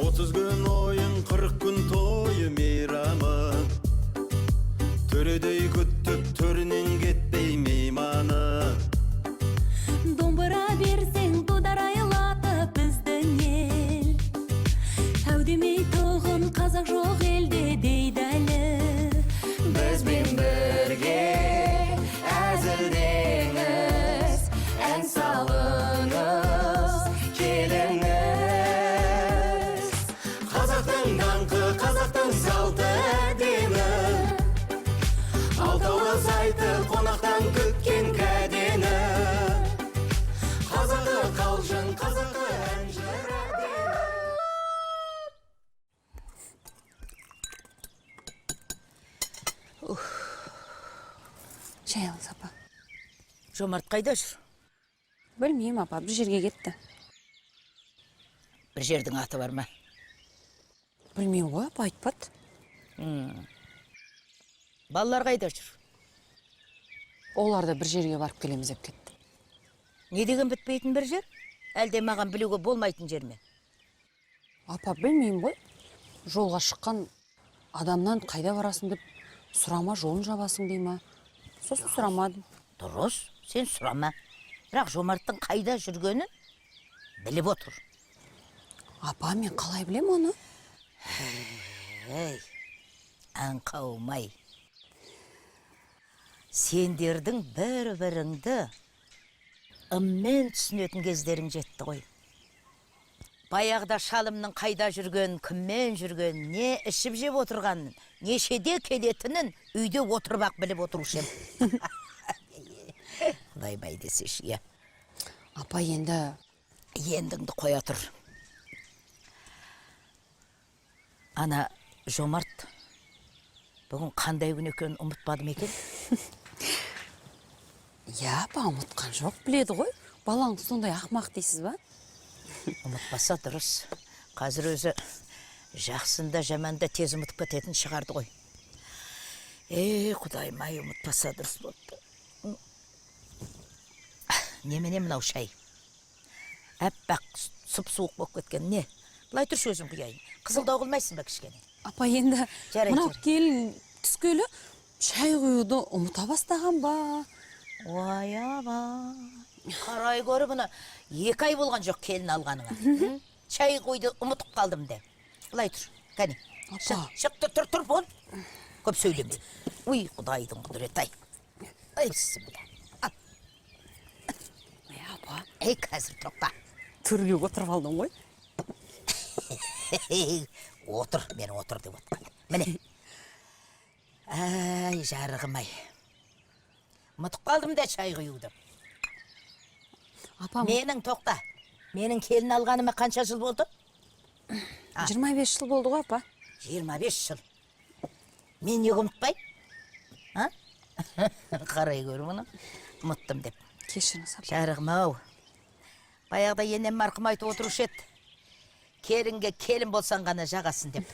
30 күн ойын, 40 күн тойы, мейрамы. Төредей күтіп, төрінен кетпей мейманы. Домбыра берсең, дударайлатып біздің ел. Әу тұғын қазақ жоқ елде дейді әлі. Бізбен бірге әзілдеңіз, ән салыңыз, келіңіз. Қазақтың даңқы, қазақтың салты әдемі. Алтауы айтып, қонақтан күткен кәдені. Қазақы қалжың, қазақы ән жыр әдемі. Шай алыңыз, апа. Жомарт қайда жүр? Білмеймін, апа, бір жерге кетті. Бір жердің аты бар ма? Білмеймін ғой, апа, айтпады. Балалар қайда жүр? Олар да бір жерге барып келеміз деп кетті. Не деген бітпейтін бір жер? Әлде маған білуге болмайтын жер ме? Апа, білмеймін ғой. Жолға шыққан адамнан қайда барасың деп сұрама, жолын жабасың дей ма? Сосын сұрамадым. Дұрыс, сен сұрама. Бірақ Жомарттың қайда жүргенін біліп отыр. Апа, мен қалай білем оны? Ей, аңқаумай. Сендердің бір біріңді ыммен түсінетін кездерің жетті ғой. Баяғыда шалымның қайда жүрген, кіммен жүрген, не ішіп жеп отырғанын, нешеде келетінін үйде отырып ақ біліп отырушы ем. Құдай-ай десеші, иә. Апа, енді. Ендіңді қоя тұр. Ана Жомарт бүгін қандай күн екенін ұмытпады ма екен? Иә, апа, ұмытқан жоқ, біледі ғой. Балаңыз сондай ақымақ дейсіз ба? Ұмытпаса дұрыс. Қазір өзі жақсында да жаманды тез ұмытып кететін шығарды ғой. Ей, құдайым ай, ұмытпаса дұрыс болыпты. Немене мынау шай? Әппақ, сұп суық болып кеткен. Не? Былай тұршы, өзім құяйын. Қызылдау қылмайсың ба кішкене? Апа, енді Жарайды, мынау жарайды. Келін түскелі шай құюды ұмыта бастаған ба? Ой, абай. Қарай көрі бұны. 2 ай болған жоқ келін алғаныңа. М? Шай құйды ұмытып қалдым де. Былай тұр, кәне. Апа. Шық, шық, тұр, тұр, тұр, бол. Көп сөйлеме. Уй, құдайдың құдіреті ай. Ай, бісміллә. Ал, Ей, апа. Ей, қазір тоқта. Төрге отырып алдың ғой. Отыр, мен отыр деп отқан. Міне. Ай, жарығым ай. Ұмытып қалдым да шай құюды. Апа. Менің, тоқта. Менің келін алғаныма қанша жыл болды? 25 жыл болды ғой, апа. 25 жыл. Мен неге ұмытпаймын? А? Қарай көр мұны. Ұмыттым деп. Кешіріңіз, апа. Жарығым ау. Баяғыда енем марқұм айтып отырушы еді. Келінге келін болсаң ғана жағасың деп.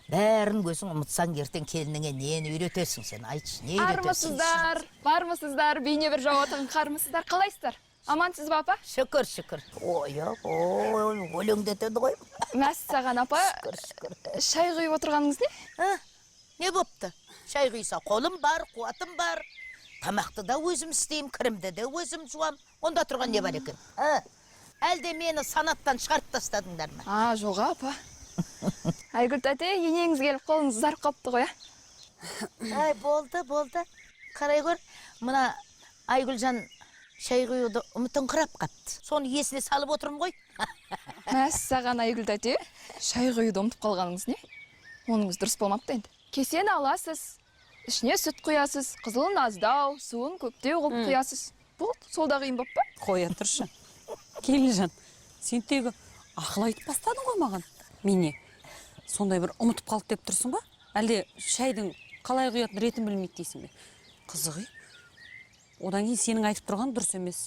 Бәрін өзің ұмытсаң, ертең келініңе нені үйретесің сен? Айтшы, не үйретесің? Армысыздар, бармысыздар, бейне бір жауатын қармысыздар, қалайсыздар? Амансыз ба, апа? Шүкір, шүкір. Ой, ой, өлеңдетеді ғой. Мәссаған, апа, Шүкір, шүкір. шай құйып отырғаныңыз не? А, не бопты? Шай құйса қолым бар, қуатым бар. Тамақты да өзім істеймін, кірімді де өзім жуам. Онда тұрған не бар екен? А? Әлде мені санаттан шығарып тастадыңдар ма? А, жоқ, апа. Айгүл тәте, енеңіз келіп қолыңыз ұзарып қалыпты ғой, а? Ай, болды, болды. Қарай көр, мына Айгүлжан шай құюды ұмытыңқырап қапты. Соны есіне салып отырмын ғой. Мәссаған, Айгүл тәте, шай құюды ұмытып қалғаныңыз не? Оныңыз дұрыс болмапты енді. Кесені аласыз, ішіне сүт құясыз, қызылын аздау, суын көптеу қылып құясыз. Болды, сол да қиын боп па? Қоя тұршы, келінжан, сен тегі ақыл айтып бастадың ғой маған. Мен не сондай бір ұмытып қалды деп тұрсың ба? Әлде шайдың қалай құятын ретін білмейді дейсің бе? Қызық ей. Одан кейін сенің айтып тұрған дұрыс емес.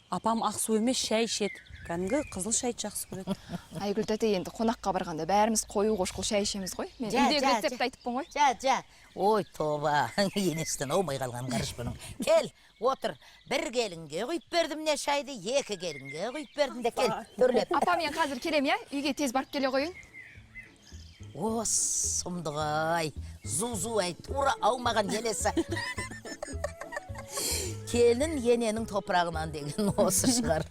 Апам ақ су емес, шай ішеді. Кәдімгі қызыл шайды жақсы көреді. Айгүл тәте, енді қонаққа барғанда бәріміз қою қошқыл шай ішеміз ғой. Мен үйдегі рецептті айтыппын ғой. Жа, жа. Ой, тоба, енесінен аумай қалған қарыш бұның. Кел, отыр. Бір келінге құйып бердім не шайды, екі келінге құйып бердім де, кел, төрлет. Апа, мен қазір келем, иә? Үйге тез барып келе қояйын. О, сұмдық-ай, зу-зу-ай, тура аумаған енесі. Келін ененің топырағынан деген осы шығар.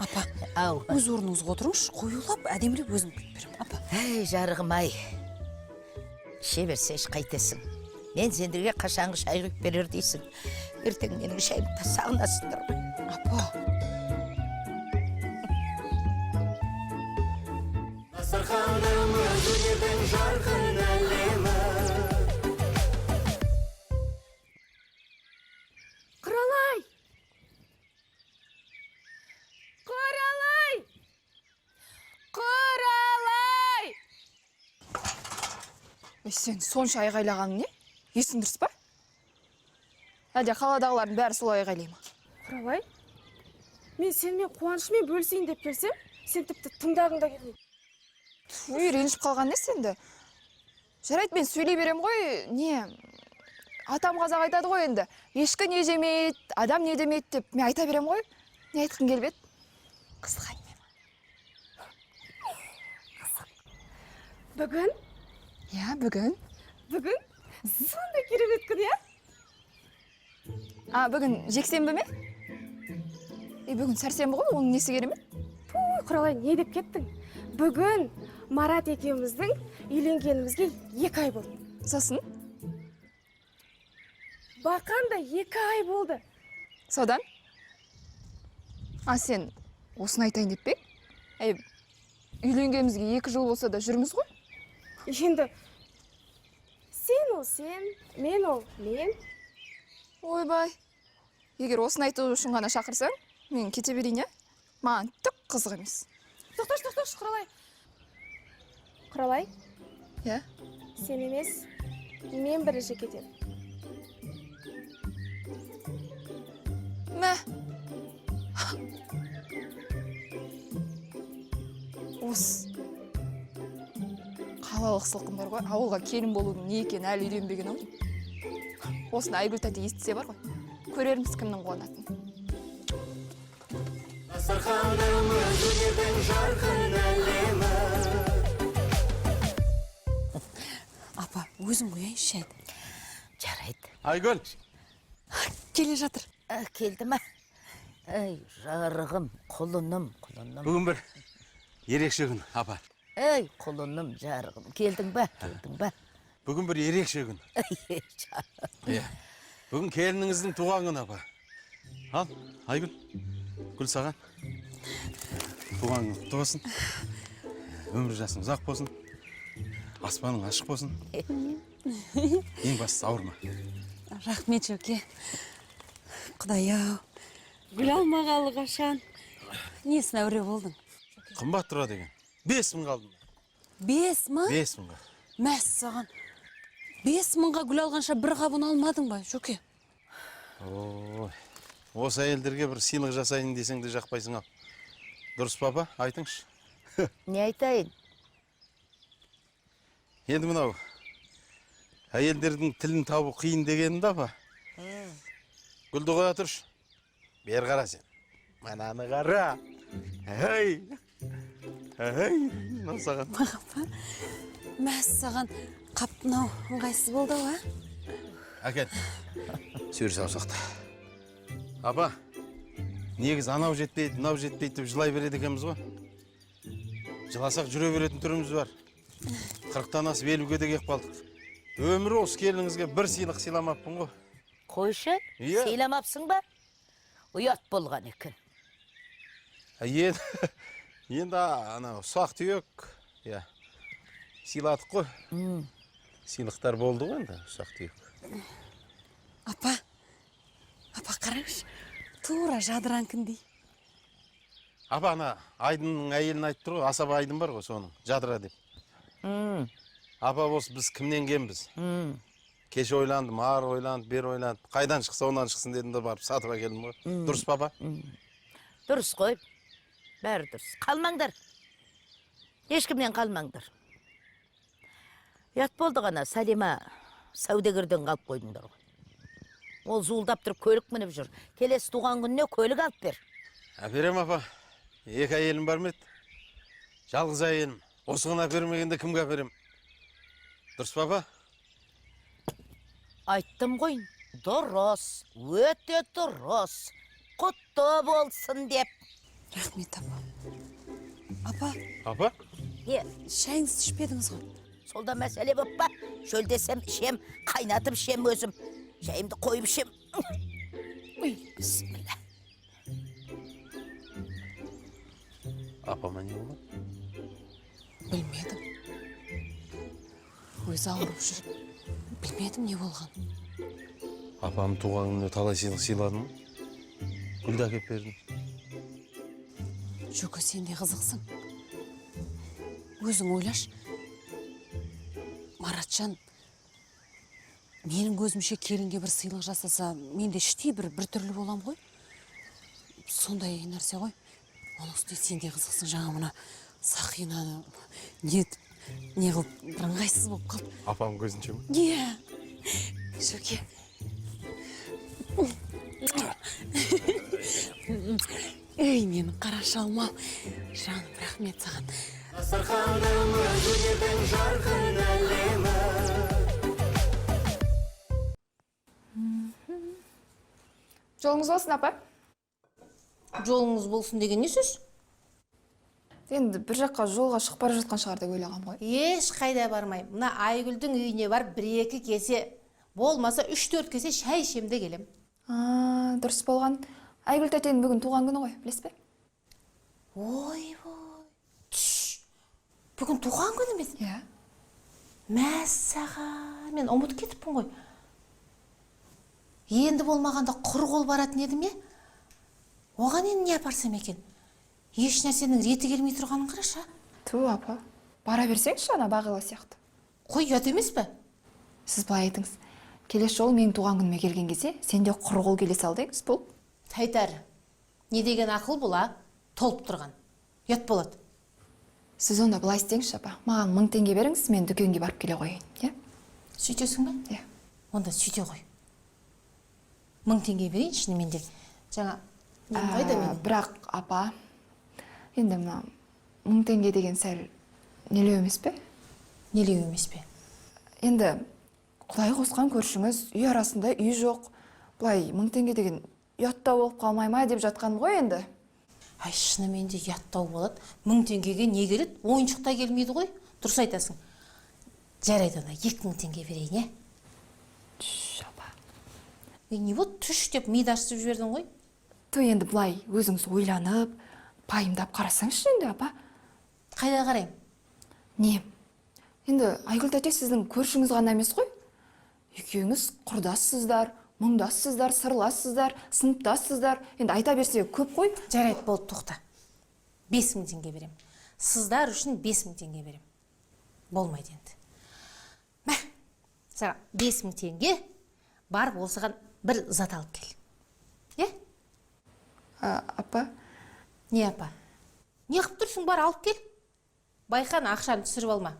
Апа, Ау. өз орныңызға отырыңызшы, қоюлап, әдемілеп өзім құйып беремін. Апа. Әй, жарығым-ай, іше берсеші қайтесің. Мен сендерге қашанғы шай құйып берер дейсің. Ертең менің шайымды сағынасыңдар ғой. Апа. Дастарханымыз өнердің жарқын әлемі. Құралай! Құралай! Құралай! Ей, сен сонша айғайлағаның не? Есің дұрыс па? Әлде қаладағылардың бәрі солай айғайлай ма? Құралай, мен сенімен қуанышыммен бөлісейін деп келсем, сен тіпті тыңдағың да келмейді. Үй, ренжіп қалған несі енді? Жарайды, мен сөйлей берем ғой. Не, атам қазақ айтады ғой енді. Ешкі не жемейді, адам не демейді деп мен айта берем ғой. Не айтқың келіп еді? Қызық әңгіме ма? Бүгін? Иә, бүгін. Бүгін сондай керемет күн, иә? А, бүгін жексенбі ме? Е, бүгін сәрсенбі ғой, оның несі керемет? Ой, Құралай, не деп кеттің? Бүгін Марат екеуміздің үйленгенімізге 2 ай болды. Сосын? Бақан да 2 ай болды. Содан? А, сен осыны айтайын деп пе? Әй, үйленгенімізге 2 жыл болса да жүрміз ғой. Енді сен ол сен, мен ол мен. Ойбай, егер осыны айту үшін ғана шақырсаң, мен кете берейін, иә? Маған түк қызық емес. Тоқташы, тоқташы, Құралай. Құралай? Иә? Сен емес, мен бірінші кетемін. Мә. Осы қалалық сылқым бар ғой, ауылға келін болудың не екенін әлі үйренбеген ау деймін. Осыны Айгүл тәте естісе бар ғой, көрерміз кімнің қуанатынын. Дастарханымыз өнердің жарқын әлемі. Апа, өзім құяйыншы шайды. Жарайды. Айгүл. Келе жатыр. Келді ме? Әй, жарығым, құлыным, құлыным. Бүгін бір ерекше күн, апа. Әй, құлыным, жарығым, келдің бе? Келдің бе? Бүгін бір ерекше күн. Әй, жарығым. Иә. Бүгін келініңіздің туған күні, апа. Ал, Айгүл, гүл саған. Туған күн құтты болсын. Өмір жасың ұзақ болсын. Аспаның ашық болсын. Ең бастысы ауырма. Рахмет, Жөке. Құдай-ау, гүл алмағалы қашан. Несін әуре болдың? Қымбат тұрады екен. 5 мың алдым. 5 мың? 5 мыңға. Мәссаған. 5 мыңға гүл алғанша бір қабын алмадың ба, Жөке? Ой, осы әйелдерге бір сыйлық жасайын десең де жақпайсың ау. Дұрыс па, апа? Айтыңызшы. Не айтайын? Енді мынау әйелдердің тілін табу қиын дегенім да, апа. Гүлді қоя тұршы. Бері қара сен. Мынаны қара. Әй. Әй, мынау саған. Апа, мәссаған, қап мынау ыңғайсыз болды ау, а? Әкел. Сүйір саусақты. Апа, негізі анау жетпейді, мынау жетпейді деп жылай береді екенбіз ғой. Жыласақ жүре беретін түріміз бар. 40-тан асып 50-ге де келіп қалдық. Өмірі осы келініңізге бір сыйлық сыйламаппын ғой. Қойшы, Иә. сыйламапсың ба? Ұят болған екен. Енді анау ұсақ түйек, иә, сыйладық қой. Сыйлықтар болды ғой енді, ұсақ түйек. Апа, апа қараңызшы, тура жадыраnkіндей. Апа, ана Айдынның әйелін айтып тұр ғой, асаба Айдын бар ғой соның, Жадыра деп. Апа, осы біз кімнен кембіз? Кеше ойландым, ары ойландым, бері ойландым. Қайдан шықса онан шықсын дедім де барып сатып әкелдім ғой. Дұрыс па, апа? Дұрыс қой. Бәрі дұрыс. Қалмаңдар. Ешкімнен қалмаңдар. Ұят болды ғана, Сәлима саудагерден қалып қойдыңдар ғой. Ол зуылдап тұрып көлік мініп жүр. Келесі туған күніне көлік алып бер. Әперем, апа. Екі әйелім бар ма еді? Жалғыз әйелім. Осыған әпермегенде кімге әперем? Дұрыс па, апа? Айттым ғой, дұрыс, өте дұрыс. Құтты болсын деп. Рахмет, апа. Апа, Апа? Не, шайыңызды ішпедіңіз ғой. Сол да мәселе боп па? Шөлдесем ішем, қайнатып ішем өзім. Шайымды қойып ішем. Ой, бісміллә. Апама не болды? Білмедім. Өзі ауырып жүр. Білмедім не болған. Апам туған күніне талай сыйлық сыйладым. Гүл де әкеп бердім. Жөке, сен де қызықсың. Өзің ойлаш. Маратжан менің көзімше келінге бір сыйлық жасаса, мен де іштей бір түрлі болам ғой. Сондай нәрсе ғой. Оның үстіне сен де қызықсың, жаңа мына сақинаны не не қылып бір ыңғайсыз болып қалды. Апам көзінше ме? Иә. Жөке. Ей, менің қара шалым-ау. Жаным, рахмет саған. Дастарханымыз өнердің жарқын әлемі. Жолыңыз болсын, апа. Жолыңыз болсын деген не сөз? Енді бір жаққа жолға шығып бара жатқан шығар деп ойлағам ғой. Еш қайда бармаймын. Мына Айгүлдің үйіне барып 1-2 кесе, болмаса 3-4 кесе шай ішем де келем. А, дұрыс болған. Айгүл тәтенің бүгін туған күні ғой, білесіз бе? Ойбой. Түш. Бүгін туған күні ме? Иә. Мәссаған, мен ұмытып кетіппін ғой. Енді болмағанда құр қол баратын едім, е? Оған енді не апарсам екен? Еш нәрсенің реті келмей тұрғанын қарашы. Ту, апа, бара берсеңізші ана Бағила сияқты. Қой, ұят емес пе? Сіз былай айтыңыз. Келесі жолы менің туған күніме келген кезде сен де құр қол келе сал деңіз, бұл. Тайтар, не деген ақыл бұл, а? Толып тұрған. Ұят болады. Сіз онда былай істеңізші, апа. Маған 1000 теңге беріңіз, мен дүкенге барып келе қояйын, иә? Сөйтесің бе? Иә. Онда сөйте ғой. 1000 теңге берейін шынымен де. Жаңа нем қайда менің? Бірақ, апа, енді мына 1000 теңге деген сәл нелеу емес пе? Нелеу емес пе? Енді құдай қосқан көршіңіз, үй арасында үй жоқ. Былай 1000 теңге деген ұяттау болып қалмай ма деп жатқаным ғой енді. Ай, шынымен де ұяттау болады. 1000 теңгеге не келеді? Ойыншық та келмейді ғой. Дұрыс айтасың. Жарайды, онда 2000 теңге берейін, е? Түш, апа. Не болды, түш деп миды ашытып жібердің ғой? Ту, енді былай өзіңіз ойланып, пайымдап қарасаңызшы енді, апа. Қайда қараймын? Не? Енді Айгүл тәте сіздің көршіңіз ғана емес қой. Екеуіңіз құрдассыздар, мұңдассыздар, сырлассыздар, сыныптассыздар. Енді айта берсе көп қой. Жарайды, болды, тоқта. 5000 теңге берем. Сыздар үшін 5000 теңге берем. Болмайды енді. Мә, саған 5000 теңге, барып осыған бір зат алып кел. Е? Апа? Не, апа? Не қып тұрсың, бар алып кел. Байқан, ақшаны түсіріп алма.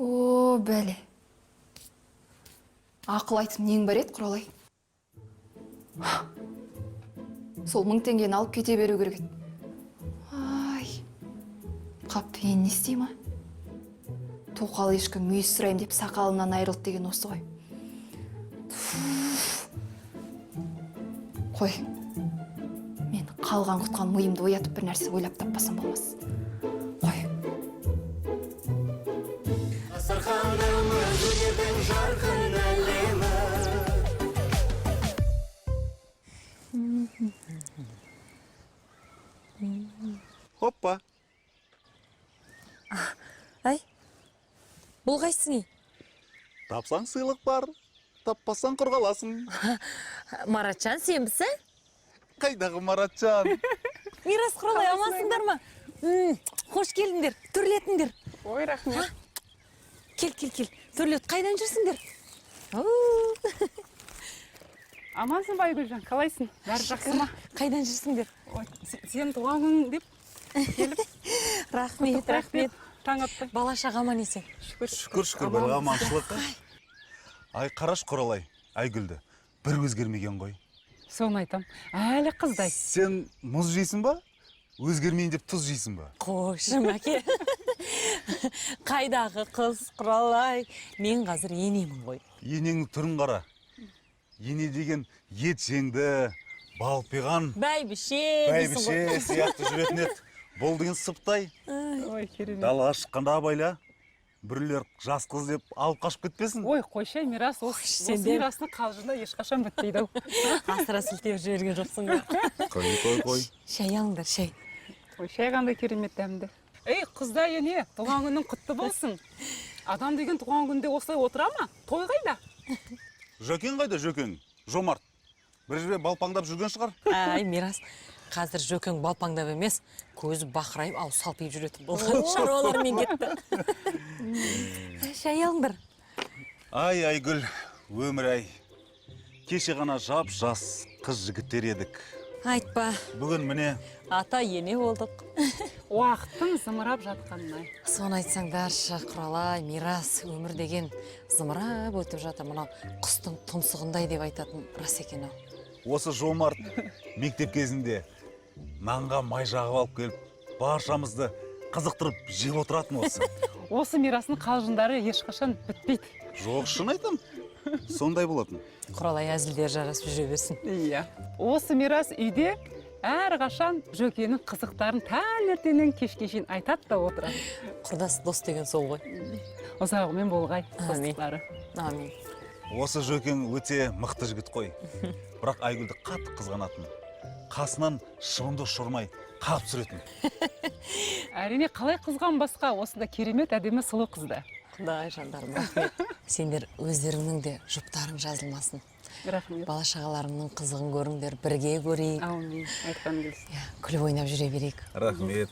О, бәле. Ақыл айтып нең бар еді, Құралай? Сол 1000 теңгені алып кете беру керек еді. Ай, қапты, енді не істеймін, а? Тоқал ешкі мүйіз сұраймын деп сақалынан айырылды деген осы ғой. Қой, мен қалған құтқан миымды оятып бір нәрсе ойлап таппасам болмас. Қой. Дастарханымыз өнердің жарқын әлемі. Хоппа. Ай, бұл қайсың ей? Тапсаң сыйлық бар, таппасаң құр қаласың. Маратжан, сенбісің? Қайдағы Маратжан? Мирас, Құралай, амансыңдар ма? Қош келдіңдер, төрлетіңдер. Ой, рахмет. Кел, кел, кел. Төрлет, қайдан жүрсіңдер? Амансың ба, Айгүлжан, қалайсың? Бәрі жақсы ма? Қайдан жүрсіңдер? Сен туған күн деп келіп. Рахмет, рахмет. Таң атпай. Бала шаға аман есен. Шүкір, Шүкір, шүкір, бір аманшылық. Ай, қараш, Құралай, Айгүлді бір өзгермеген ғой. Соны айтам, әлі қыздай. Сен мұз жейсің ба? Өзгермейін деп тұз жейсің ба? Қойшы, Мәке. Қайдағы қыз, Құралай. Мен қазір енемін ғой. Енеңнің түрін қара. Ене деген ет жеңді, балпиған, бәйбіше дейсің ғой. Бәйбіше сияқты жүретін еді. Бұл деген сыптай. Ой, керемет. Далаға шыққанда абайла, біреулер жас қыз деп алып қашып кетпесін. Ой, қойшы, Мирас, осы сендер. Мирастың қалжыңы ешқашан бітпейді ау. Асыра сілтеп жіберген жоқсың ба? Қой, қой, қой. Шай алыңдар, шай. Ой, шай қандай керемет дәмді. Ей, қыздай ене, туған күнің құтты болсын. Адам деген туған күнде осылай отыра ма? Той қайда? Жөкең қайда, Жөкең? Жомарт. Бір жерде балпаңдап жүрген шығар. Ай, Мирас, қазір Жөкең балпаңдап емес, көзі бақырайып, ауыз салпиып жүретін болған шаруалармен кетті. Шай алыңдар. Ай, Айгүл, өмір ай. Кеше ғана жап жас қыз жігіттер едік. Айтпа. Бүгін міне ата ене болдық. Уақыттың зымырап жатқанын ай. Соны айтсаңдаршы, Құралай, Мирас, өмір деген зымырап өтіп жатыр. Мынау құстың тұмсығындай деп айтатын рас екен ау. Осы Жомарт мектеп кезінде нанға май жағып алып келіп, баршамызды қызықтырып жеп отыратын осы. Осы Мирастың қалжыңдары ешқашан бітпейді. Жоқ, шын айтам. Сондай болатын. Құралай әзілдер жарасып жүре берсін. Иә. Осы Мирас үйде әрқашан Жөкенің қызықтарын таңертеңнен кешке шейін айтады да отырады. Құрдас дос деген сол ғой. Ұзағымен болғай Амин. достықтары. Амин. Осы Жөкең өте мықты жігіт қой. Бірақ Айгүлді қатты қызғанатын. Қасынан шыбынды ұшырмай қағып түсіретін. Әрине, қалай қызғанбасқа осында керемет әдемі сұлу қызды. Құдай жандарым, рахмет. Сендер өздеріңнің де жұптарың жазылмасын. Рахмет. Бала шағаларыңның қызығын көріңдер, бірге көрейік. Әумин, айтқан келсін. Иә, күліп ойнап жүре берейік. Рахмет.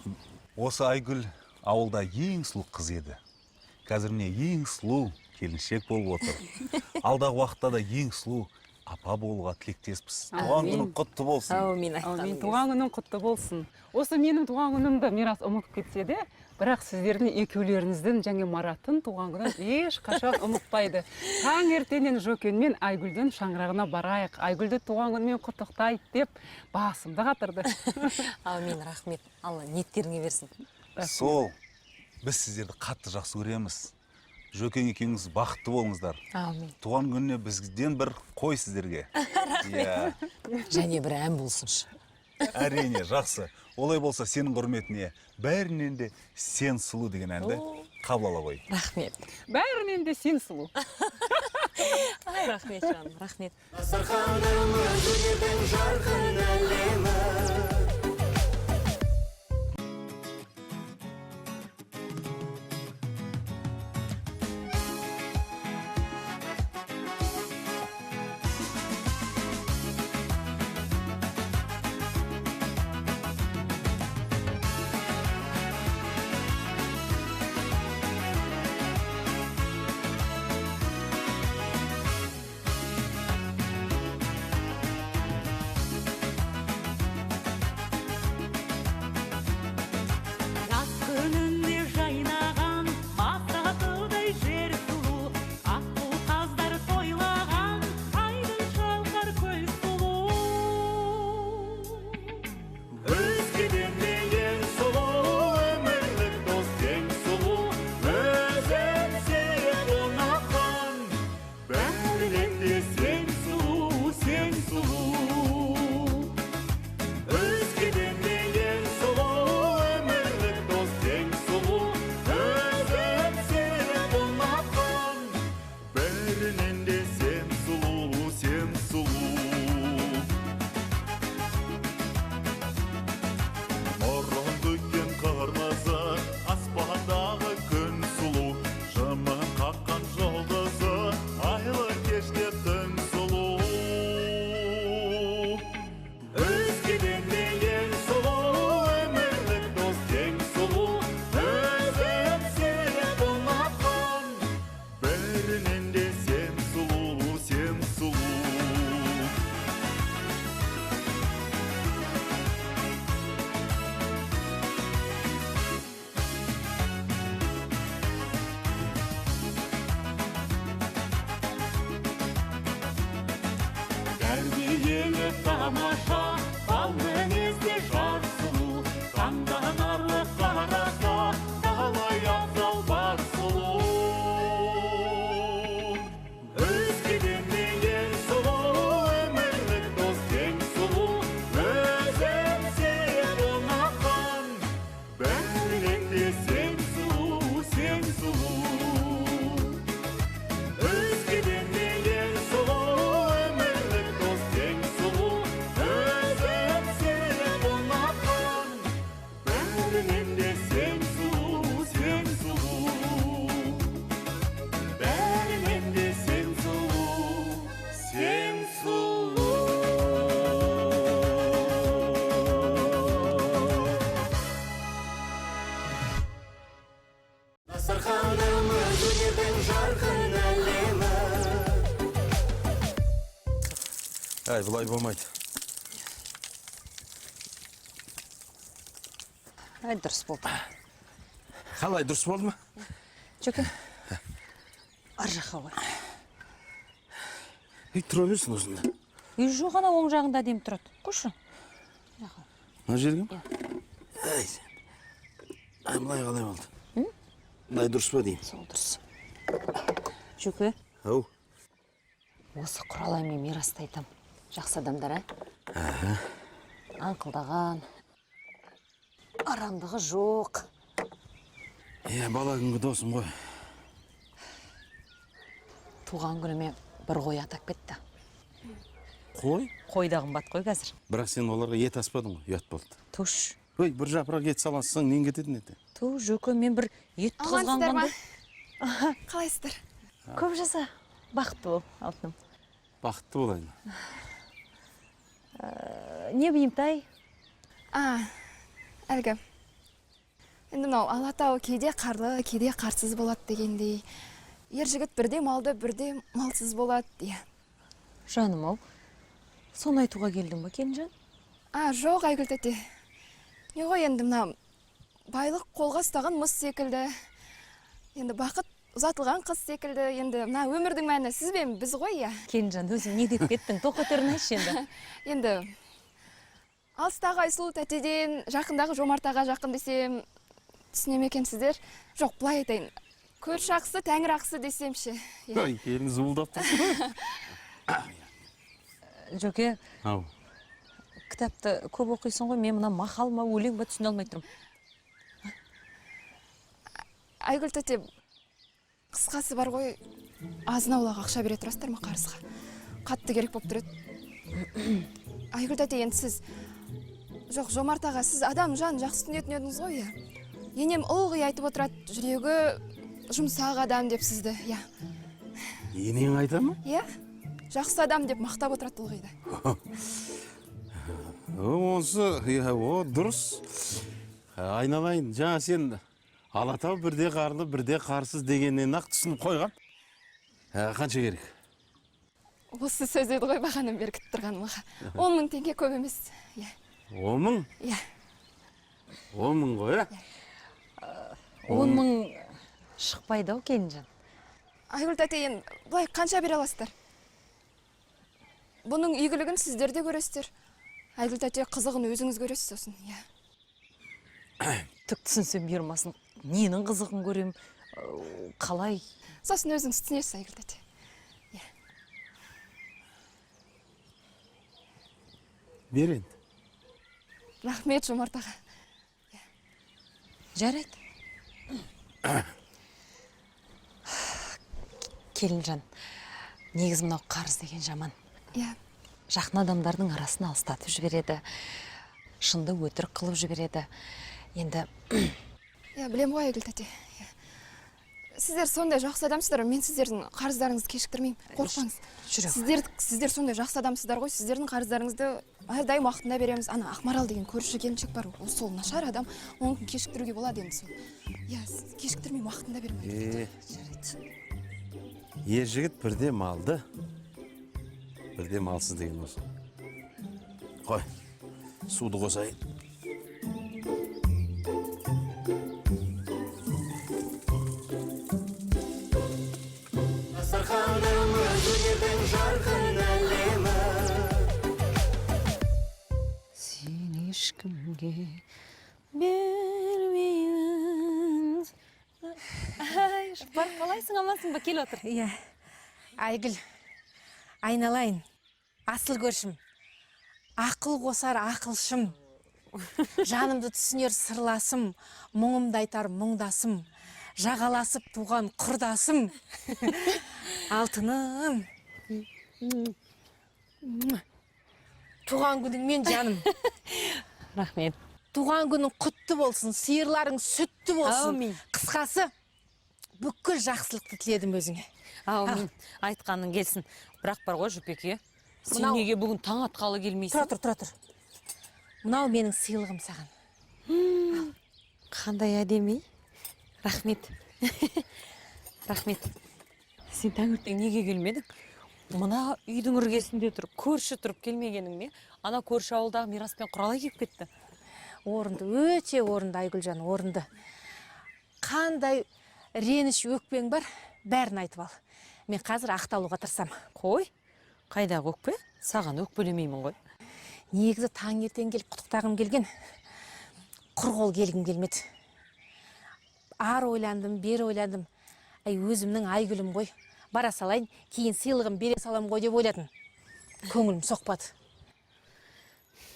Осы Айгүл ауылда ең сұлу қыз еді. Қазір міне ең сұлу келіншек болып отыр. Алдағы уақытта да ең сұлу апа болуға тілектеспіз. Туған Әумин. күнің құтты болсын. Әумин, айтқаның Әумин, келсін. туған күнің құтты болсын. Осы менің туған күнімді Мирас ұмытып кетсе де, бірақ сіздердің екеулеріңіздің және Мараттың туған күнін ешқашан ұмытпайды. Таңертеңнен Жөкен мен Айгүлдің шаңырағына барайық, Айгүлді туған күнімен құттықтайық деп басымды қатырды. Әумин, рахмет. Алла ниеттеріңе берсін. Сол, біз сіздерді қатты жақсы көреміз. Жөкең екеуіңіз бақытты болыңыздар. Әумин. Туған күніне бізден бір қой сіздерге. Рахмет. Иә. Және бір ән болсыншы. Әрине, жақсы. Олай болса сенің құрметіне бәрінен де сен сұлу деген әнді қабыл ала ғой. Рахмет. Бәрінен де сен сұлу. Ай, рахмет жаным, рахмет. Дастарханымыз өнердің жарқын әлемі. Жаз күнінде жайнаған масатыдай жер сұлу, аққу қаздар тойлаған айдын шалқар көл сұлу. Өзгеден де ең сұлу, өмірлік дос ең сұлу, өзім сүйіп ұнатқан, бәрінен де сен сұлу, сен сұлу. Өзгеден де ең сұлу, өмірлік дос ең сұлу, өзім сүйіп ұнатқан, бәрінен де сен сұлу, сен сұлу. Нұрын төккен қырмызы, аспандағы күн сұлу, жымың қаққан жұлдызы, айлы кеште түн сұлу. Өзгеден де ең сұлу, өмірлік дос ең сұлу, өзім сүйіп ұнатқан, бәрінен де сен сұлу, елі тамаша, тал мінезді жар сұлу, таңданарлық қараса, талай абзал бар сұлу. Өзгеден де ең сұлу, өмірлік дос ең сұлу, өзім сен ұнатқан, бәрінен де сен сұлу, сен сұлу. Өзгеден де ең сұлу, өмірлік дос ең сұлу, өзім сен ұнатқан, бәрінен де сен сұлу, сен сұлу. Бәрінен де сен сұлу, сен сұлу. Дастарханымыз өнердің жарқын әлемі. Әй, бұлай болмайды. Ай, дұрыс болды. Қалай, дұрыс болды ма? Жөке, ар жаққа қой. Үй, тұра берсін осында. Үй жоқ, ана оң жағында әдемі тұрады. Қойшы. Мына жерге ме? Әй, сен. Ай, былай қалай болды? Мындай дұрыс па деймін? Сол дұрыс. Жөке, Ау. осы Құралай мен Мирасты айтам. Жақсы адамдар, ә? Аңқылдаған, арамдығы жоқ. Е, бала күнгі досым ғой. Туған күніме бір қой атап кетті. Қой? Қой да қымбат қой қазір. Бірақ сен оларға ет аспадың ғой, ұят болды. Туш. Ой, бір жапырақ ет саласың, нең кететін еді? Ту, Жөке, мен бір ет Амансыздар ма? қызғанғанда. Қалайсыздар? Көп жаса, бақытты бол, алтыным. Бақытты болайын. Не бұйымтай? А, әлгі. Енді мынау Алатау кейде қарлы, кейде қарсыз болады дегендей. Ер жігіт бірде малды, бірде малсыз болады, иә. Жаным ау, соны айтуға келдің ба, келінжан? А, жоқ, Айгүл тәте. Не ғой енді мына байлық қолға ұстаған мыс секілді. Енді бақыт ұзатылған қыз секілді. Енді мына өмірдің мәні сіз бен біз ғой, иә. Келінжан, өзің не деп кеттің? Тоқетерін айтшы енді. Енді алыстағы Айсұлу тәтеден жақындағы Жомарт аға жақын десем түсіне ме екенсіздер? Жоқ, былай айтайын. Көрші ақысы, тәңір ақысы десем ше. Иә. Ой, келін зуылдап тұрсың. Жөке, Ау. кітапты көп оқисың ғой, мен мына мақал ма, өлең ба түсіне алмай тұрмын. Айгүл тәте, қысқасы бар ғой, азын аулақ ақша бере тұрасыздар ма қарызға? Қатты керек болып тұр еді. Айгүл тәте, енді сіз, жоқ, Жомарт аға, сіз адам жан жақсы түсінетін едіңіз ғой, иә. Енем ылғи айтып отырады, жүрегі жұмсақ адам деп сізді, иә. Енең айта ма? Иә, жақсы адам деп мақтап отырады ылғи да. Онысы, иә, о, дұрыс. Айналайын, жаңа сен Алатау бірде қарлы, бірде қарсыз дегеннен ақ түсініп қойған. Қанша керек? Осы сөз еді ғой бағанадан бері күтіп тұрғаным аға. 10 мың теңге көп емес. Иә. 10 мың? Иә. 10 мың ғой, ә? 10 мың шықпайды ау, келінжан. Айгүл тәте, енді былай қанша бере аласыздар? Бұның игілігін сіздер де көресіздер. Айгүл тәте, қызығын өзіңіз көресіз сосын, иә. Түк түсінсем бұйырмасын. Ненің қызығын көрем, қалай? Сосын өзіңіз түсінесіз, Айгүл тәте. Иә. Бер енді. Рахмет, Жомарт аға. Жарайды. Келінжан, негізі мынау қарыз деген жаман. Иә. Жақын адамдардың арасын алыстатып жібереді. Шынды өтірік қылып жібереді. Енді Иә, білем ғой, Айгүл тәте. Иә. Сіздер сондай жақсы адамсыздар, мен сіздердің қарыздарыңызды кешіктірмеймін. Қорықпаңыз. Жүре ғой. Сіздер сондай жақсы адамсыздар ғой, сіздердің қарыздарыңызды әрдайым уақытында береміз. Ана Ақмарал деген көрші келіншек бар, ол сол нашар адам, оны кешіктіруге болады енді сол. Иә, кешіктірмеймін, уақытында беремін. Жарайды. Ер жігіт бірде малды, бірде малсыз деген осы. Қой, суды қосайын. Дастарханымыз өнердің жарқын әлемі. теңге бермеймін. Ай, Жұпар, қалайсың, амансың ба? Кел, отыр. Иә, Айгүл, айналайын, асыл көршім, ақыл қосар ақылшым, жанымды түсінер сырласым, мұңымды айтар мұңдасым, жағаласып туған құрдасым, алтыным. Туған күніңмен, жаным! Рахмет. Туған күнің құтты болсын, сиырларың сүтті болсын. Әумин. Қысқасы, бүкіл жақсылықты тіледім өзіңе. Әумин, айтқаның келсін. Бірақ бар ғой, Жұпеке, сен неге бүгін таң атқалы келмейсің? Тұра тұр, тұра тұр. Мынау менің сыйлығым саған. Қандай әдемі! Рахмет, рахмет. Сен таңертең неге келмедің? Мына үйдің іргесінде тұрып, көрші тұрып келмегенің ме? Ана көрші ауылдағы Мирас пен Құралай келіп кетті. Орынды, өте орынды, Айгүлжан, орынды. Қандай реніш, өкпең бар, бәрін айтып ал. Мен қазір ақталуға тырысамын. Қой, қайдағы өкпе? Саған өкпелемеймін ғой. Негізі таңертең келіп құттықтағым келген, құр қол келгім келмеді. Ары ойландым, бері ойландым. Әй, өзімнің Айгүлім ғой, бара салайын, кейін сыйлығын бере салам ғой деп ойладым. Көңілім соқпады.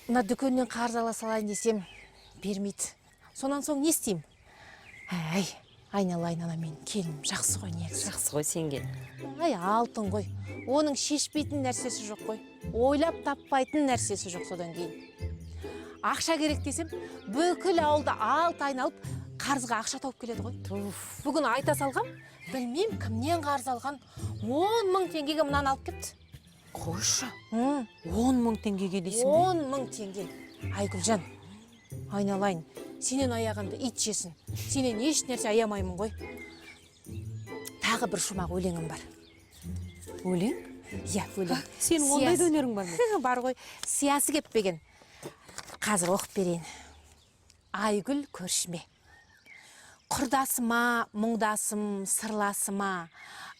Мына дүкеннен қарыз ала салайын десем, бермейді. Сонан соң не істеймін? Әй, айналайын, ана менің келінім жақсы ғой негізі. Жақсы ғой сенген. Әй, алтын ғой. Оның шешпейтін нәрсесі жоқ қой, ойлап таппайтын нәрсесі жоқ. Содан кейін ақша керек десем, бүкіл ауылда алты айналып қарызға ақша тауып келеді ғой. Бүгін айта салғам, білмеймін кімнен қарыз алған, 10 000 теңгеге мынаны алып келіпті. Қойшы, 10 000 теңгеге дейсің бе? 10 000 теңге, Айгүлжан. Айналайын, сенен аяғанды ит жесін, сенен еш нәрсе аямаймын ғой. Тағы бір шумақ өлеңім бар. Өлең? Иә, өлең. Сенің ондай да өнерің бар ма? Бар ғой. Сиясы кеппеген. Қазір оқып берейін. Айгүл көршіме, құрдасыма, мұңдасым, сырласыма,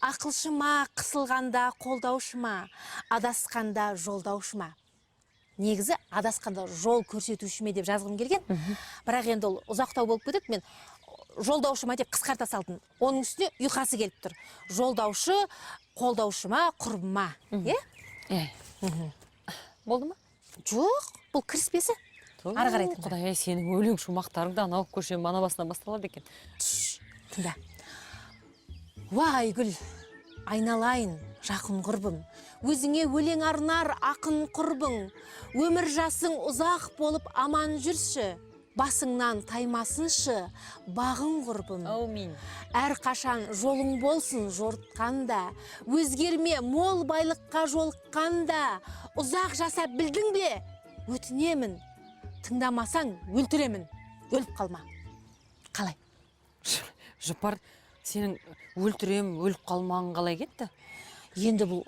ақылшыма, қысылғанда қолдаушыма, адасқанда жолдаушыма. Негізі адасқанда жол көрсетушіме деп жазғым келген, бірақ енді ол ұзақтау болып кетеді. Мен жолдаушыма деп қысқарта салдым. Оның үстіне ұйқасы келіп тұр. Жолдаушы, қолдаушыма, құрбыма, иә. Иә. Болды ма? Жоқ, бұл кіріспесі. Ары қарай тыңда. Құдай ай, сенің өлең шумақтарың да анау көшенің ана басынан басталады екен. Тыңда. Уа, Айгүл, айналайын, жақын құрбым, өзіңе өлең арнар ақын құрбың. Өмір жасың ұзақ болып аман жүрші, басыңнан таймасыншы бағың, құрбым. Әумин. Әрқашан жолың болсын жортқанда, өзгерме мол байлыққа жолыққанда. Ұзақ жаса білдің бе, өтінемін, тыңдамасаң өлтіремін, өліп қалма. Қалай? Жұпар, сенің өлтірем, өліп қалмағың қалай кетті? Енді бұл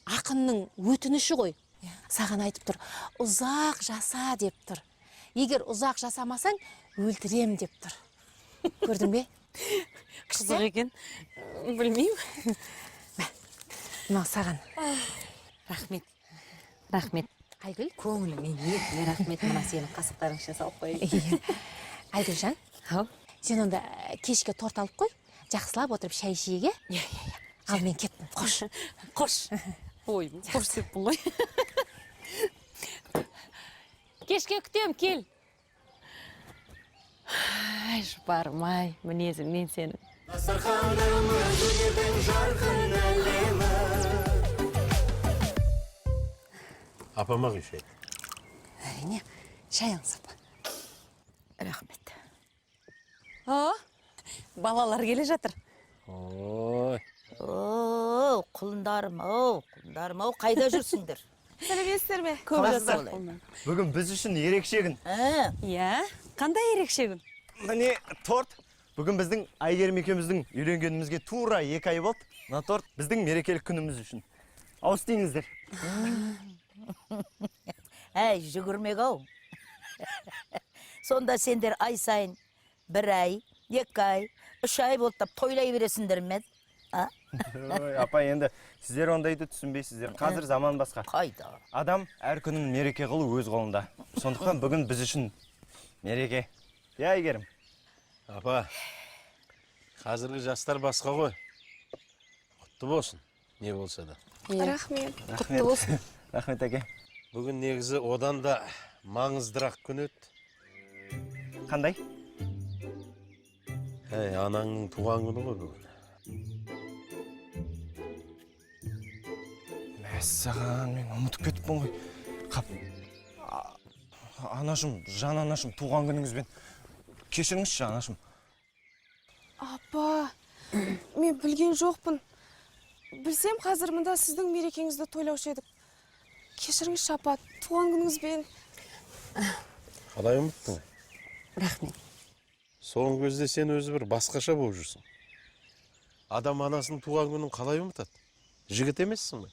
ақынның өтініші ғой. Саған айтып тұр, ұзақ жаса деп тұр. Егер ұзақ жасамасаң, өлтірем деп тұр. Көрдің бе? Қызық екен. Білмеймін. Мынау саған. Рахмет, рахмет. Айгүл. Көңіліңе етіне рахмет. Мына сенің қасықтарың ішіне салып қояйын. Иә. Айгүлжан, Ау. сен онда кешке торт алып қой, жақсылап отырып шай ішейік, иә? Иә. Ал мен кеттім, қош. Қош. Ой, қош деппін ғой. Кешке күтем, кел. Ай, Жұпарым ай, мінезіңнен сенің. Дастарханымыз өнердің жарқын әлемі. Апама құй шай. Әрине, шай алыңыз, апа. Рахмет. А, балалар келе жатыр. Ой. О, құлындарым ау, құлындарым ау, қайда жүрсіңдер? Сәлеметсіздер ме? Көп Қалайсыздар? жасар. Бүгін біз үшін ерекше күн. Иә, қандай ерекше күн? Міне, торт. Бүгін біздің Әйгерім екеуміздің үйленгенімізге тура 2 ай болды. Мына торт біздің мерекелік күніміз үшін. Ауыз тиіңіздер. Әй, жүгірмек ау. Сонда сендер ай сайын бір ай, 2 ай, 3 ай болды деп тойлай бересіңдер ме? А? Ой, апа, енді сіздер ондайды түсінбейсіздер. Қазір заман басқа. Қайда? Адам әр күнін мереке қылу өз қолында. Сондықтан бүгін біз үшін Мереке. Иә, Әйгерім. Апа, қазіргі жастар басқа ғой. Құтты болсын, не болса да. Рахмет. Құтты болсын. Рахмет, әке. Бүгін негізі одан да маңыздырақ күн еді. Қандай? Әй, анаңның туған күні ғой бүгін. Мәссаған, мен ұмытып кетіппін ғой. Қап. Анашым, жан анашым, туған күніңізбен. Кешіріңізші, анашым. Апа, мен білген жоқпын. Білсем, қазір мында сіздің мерекеңізді тойлаушы едік. Кешіріңізші, апа, туған күніңізбен. Қалай ұмыттың? Рахмет. Соңғы кезде сен өзі бір басқаша болып жүрсің. Адам анасының туған күнін қалай ұмытады? Жігіт емессің ғой.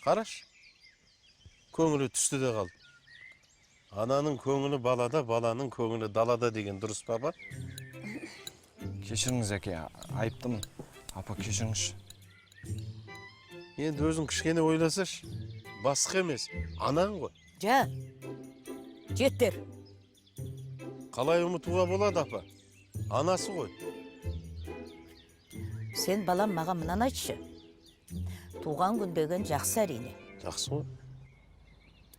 Қараш, көңілі түсті де қалды. Ананың көңілі балада, баланың көңілі далада деген дұрыс па, апа? Кешіріңіз, әке, айыптымын. Апа, кешіріңізші. Енді өзің кішкене ойласашы, басқа емес, анаң ғой. Жа, жеттер. Қалай ұмытуға болады, апа? Анасы ғой. Сен, балам, маған мынаны айтшы. Туған күн деген жақсы әрине. Жақсы ғой.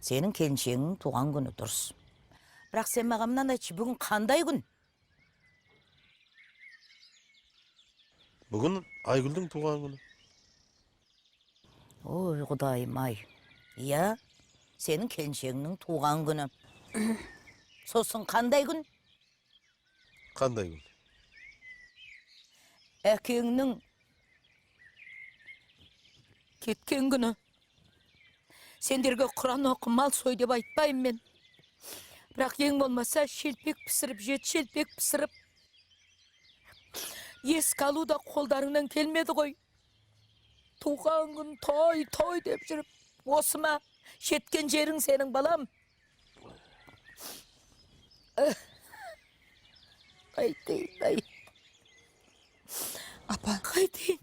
Сенің келіншегіңнің туған күні дұрыс. Бірақ сен маған мынаны айтшы, бүгін қандай күн? Бүгін Айгүлдің туған күні. Ой, Құдайым ай. Иә, сенің келіншегіңнің туған күні. Сосын қандай күн? Қандай күн? Әкеңнің кеткен күні. Сендерге Құран оқы, мал сой деп айтпаймын мен. Бірақ ең болмаса шелпек пісіріп, жеті шелпек пісіріп, еске алу да қолдарыңнан келмеді ғой. Туған күн той, той деп жүріп, осы ма жеткен жерің сенің, балам? Қайтейін, ай. Апа. Қайтейін.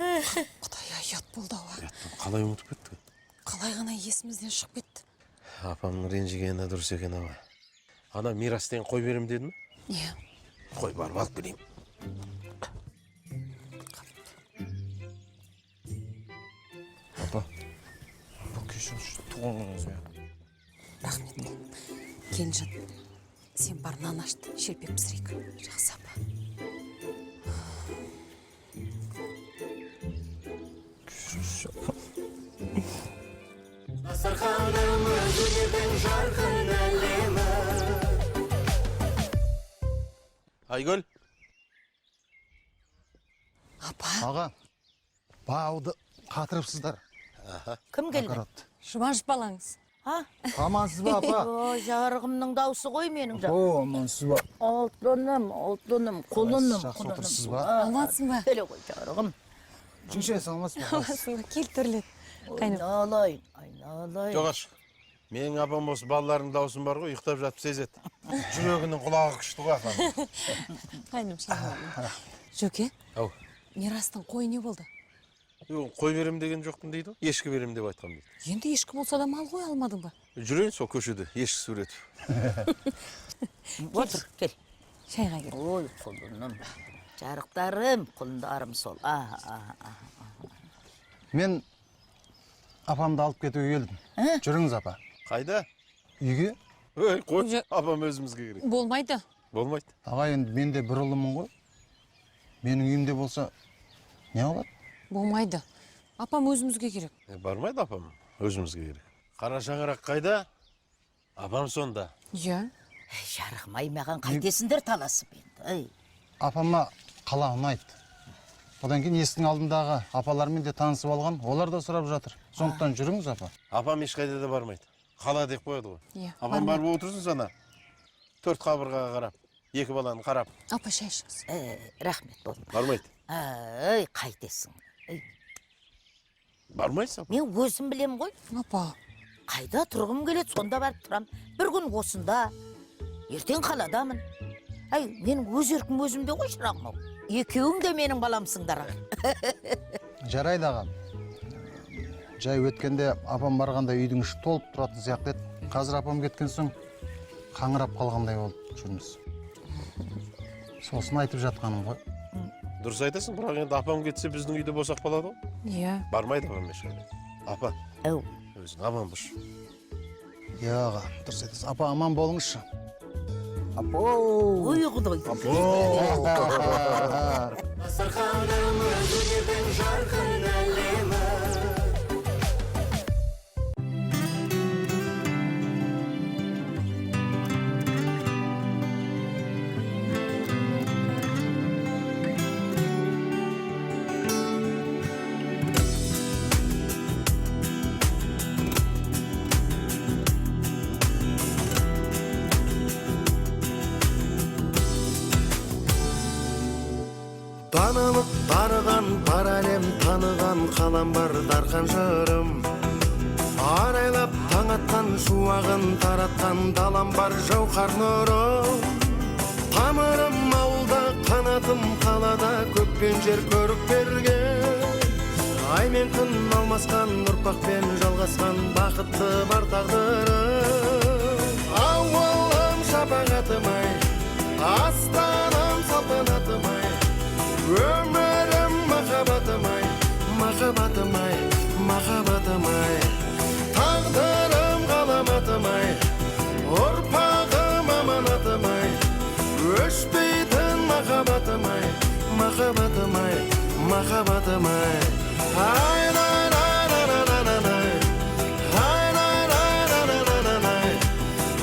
Құдай, ұят болды ау. Қалай ұмытып кеттік? Қалай ғана есімізден шығып кетті. Апамның ренжігені дұрыс екен, ау. Ана Мирас деген қой берем деді ме? Иә. Қой барып алып келейін. Апа, апа, кешіріңізші, туған күніңізбен. Рахмет. Келінжан, сен бар нан ашты, шелпек пісірейік. Жақсы, апа. Дастарханымыз өнердің жарқын әлемі. Айгүл. Апа. Аға, бауды қатырыпсыздар. Кім келді? Жұбаныш балаңыз. А? Амансыз ба, апа? О, жарығымның даусы ғой менің жа. О, амансыз ба? Алтыным, алтыным, құлыным. Жақсы отырсыз ба? Амансың ба? Келе ғой, жарығым. Жеңше, саламатсыз ба? Амансың ба? Кел, төрлет. Айналайын, айналайын. Жоғаш, менің апам осы балаларының даусын бар ғой, ұйықтап жатып сезеді. Жүрегінің құлағы күшті ғой, апам. Қайным, шағым. Жөке, Ау. Мирастың қойы не болды? Қой берем деген жоқпын дейді ғой, ешкі берем деп айтқан дейді. Енді ешкі болса да мал ғой, алмадың ба? Жүрейін сол көшеде, ешкі суретіп. Отыр, кел. Шайға кел. Ой, құлыным. Жарықтарым, құлындарым сол. Аха, аха, аха. Мен апамды алып кетуге келдім. Жүріңіз, апа. Қайда? Үйге. Ой, қой, апам өзімізге керек. Болмайды. Болмайды. Аға, енді мен де бір ұлымын ғой. Менің үйімде болса, не алады? Болмайды. Апам өзімізге керек. Бармайды апам, өзімізге керек. Қара шаңырақ қайда? Апам сонда. Иә. Жарығым, ай, маған қайтесіңдер таласып енді. Апама қала ұнайды. Одан кейін есіктің алдындағы апалармен де танысып алған, олар да сұрап жатыр. Сондықтан жүріңіз, апа. Апам ешқайда да бармайды. Қала деп қояды ғой. Иә, Апам барып отырсын сана. Төрт қабырғаға қарап, екі баланы қарап. Апа, шай ішіңіз. Рахмет, болды. Бармайды. Ай, қайтесің. Бармайсың, апа. Мен өзім білем ғой. Апа. Қайда тұрғым келеді, сонда барып тұрам. Бір күн осында, ертең қаладамын. Әй, менің өз еркім өзімде ғой, шырағым ау. Екеуің де менің баламсыңдар. Жарайды, ағам. Жай өткенде апам барғанда үйдің іші толып тұратын сияқты еді. Қазір апам кеткен соң қаңырап қалғандай болып жүрміз. Сосын айтып жатқаным ғой. Дұрыс айтасың, бірақ енді апам кетсе біздің үйде босап қалады ғой. Иә. Бармайды апам ешқайда. Апа, Әу. Өзің аман болшы. Иә, аға, дұрыс айтасыз. Апа, аман болыңызшы. Апо. Ой, құдай. Дастарханымыз өнердің жарқын әлемі. Даналық дарыған, бар әлем таныған, қалам бар дарқан жырым. Арайлап таң атқан, шуағын таратқан, далам бар жауһар нұрым. Тамырым ауылда, қанатым қалада, көкпен жер көрік берген. Ай мен күн алмасқан, ұрпақпен жалғасқан, бақытты бар тағдырым. Ауылым шапағатым ай, астанам салтанатым ай, өмірім махаббатым ай, махаббатым ай, махаббатым ай. Тағдырым ғаламатым ай, ұрпағым аманатым ай, өшпейтін махаббатым ай, махаббатым ай, махаббатым ай. Ай, най, най, най, най, най, най. Ай, най, най, най, най, най, най.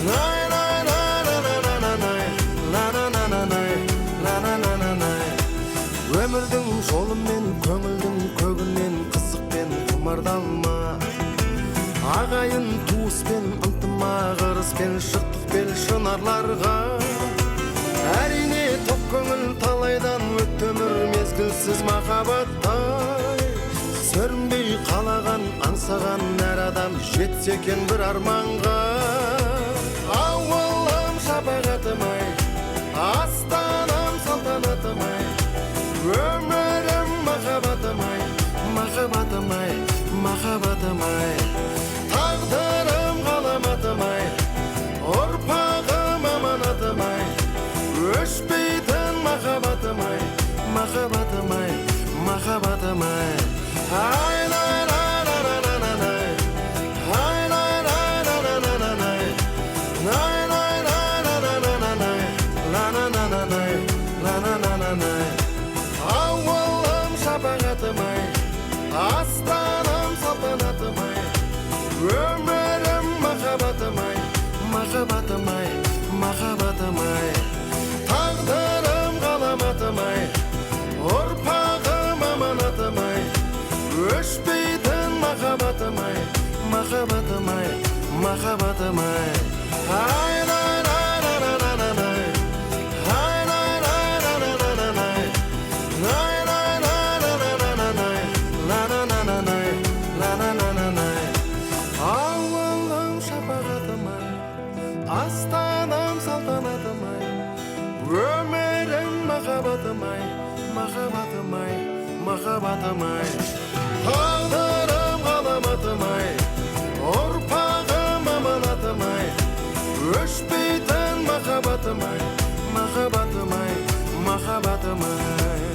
Най, най, най, най, най, най, най. Ла, на, на, на, най. Ла, на, на, на, най. Өмірдің жолымен, көңілдің көгінен, қызықпен құмардалма. Ағайын туыспен, ынтымақ ырыспен шықтық бел шынарларға. Әрине тоқ көңіл талайдан өтті өмір мезгілсіз махаббаттай. Сүрінбей қалаған, аңсаған әр адам жетсе екен бір арманға. Ауылым шапағатым ай, астанам салтанатым ай, өмірім махаббатым ай, махаббатым ай, махаббатым ай. Тағдырым ғаламатым ай, ұрпағым аманатым ай, өшпейтін махаббатым ай, махаббатым ай, махаббатым ай. Ай, най, най, най, най, най, най. Ай, най, най, най, най, най, най, най. Най, най, най, най, най, най, най, най. Ла, на, на, на, най. Ла, на, на, на, най. Ауылым шапағатым ай, астанам салтанатым ай, өмірім махаббатым ай, махаббатым ай, махаббатым ай. Тағдырым ғаламатым ай, ұрпағым аманатым ай, өшпейтін махаббатым ай, махаббатым ай, махаббатым ай. Ай, най, най, най, най, най, най, най. Ай, най, най, най, най, най, най, най. Най, най, най, най, най, най, най, най. Ла, на, на, на, най. Ла, на, на, на, най. Ауылым шапағатым ай, астанам салтанатым ай, өмірім махаббатым ай, махаббатым ай, махаббатым ай. Тағдырым ғаламатым ай, ұрпағым аманатым ай, өшпейтін махаббатым ай, махаббатым ай, махаббатым ай.